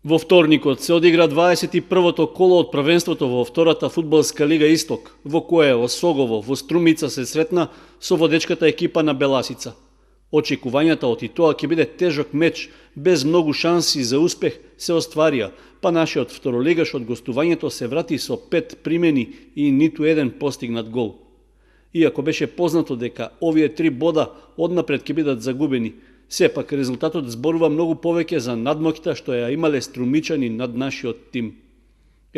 Во вторникот се одигра 21-то коло од првенството во втората фудбалска лига Исток, во кое Осогово во Струмица се сретна со водечката екипа на Беласица. Очекувањата од и тоа ќе биде тежок меч без многу шанси за успех се остварија, па нашиот второлигаш од гостувањето се врати со 5 примени и ниту еден постигнат гол. Иако беше познато дека овие 3 бода однапред ќе бидат загубени, сепак резултатот зборува многу повеќе за надмоќта што ја имале струмичани над нашиот тим.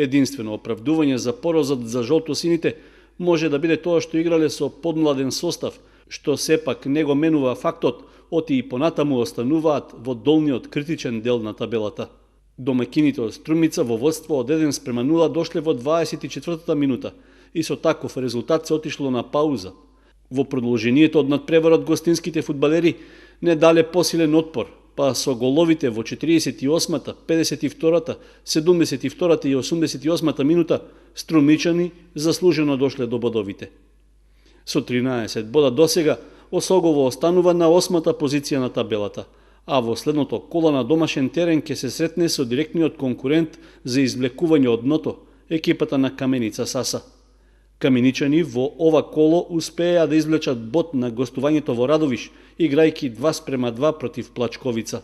Единствено оправдување за поразот за жолтосините може да биде тоа што играле со подмладен состав, што сепак не го менува фактот оти и понатаму остануваат во долниот критичен дел на табелата. Домакините од Струмица во водство од 1:0 дошле во 24-та минута и со таков резултат се отишло на пауза. Во продолжението од надпреварот гостинските фудбалери не дале посилен отпор, па со головите во 48-та, 52-та, 72-та и 88-та минута струмичани заслужено дошле до бодовите. Со 13 бода досега Осогово останува на 8-та позиција на табелата, а во следното коло на домашен терен ќе се сретне со директниот конкурент за извлекување од дното, екипата на Каменица Саса. Каменичани во ова коло успеа да извлечат бод на гостувањето во Радовиш, играјки 2:2 против Плачковица.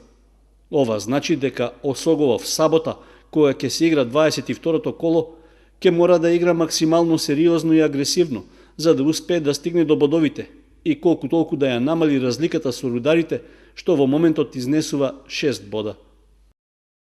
Ова значи дека Осогово в сабота, која ќе се игра 22-то коло, ќе мора да игра максимално сериозно и агресивно, за да успее да стигне до бодовите и колку толку да ја намали разликата со Рударите, што во моментот изнесува 6 бода.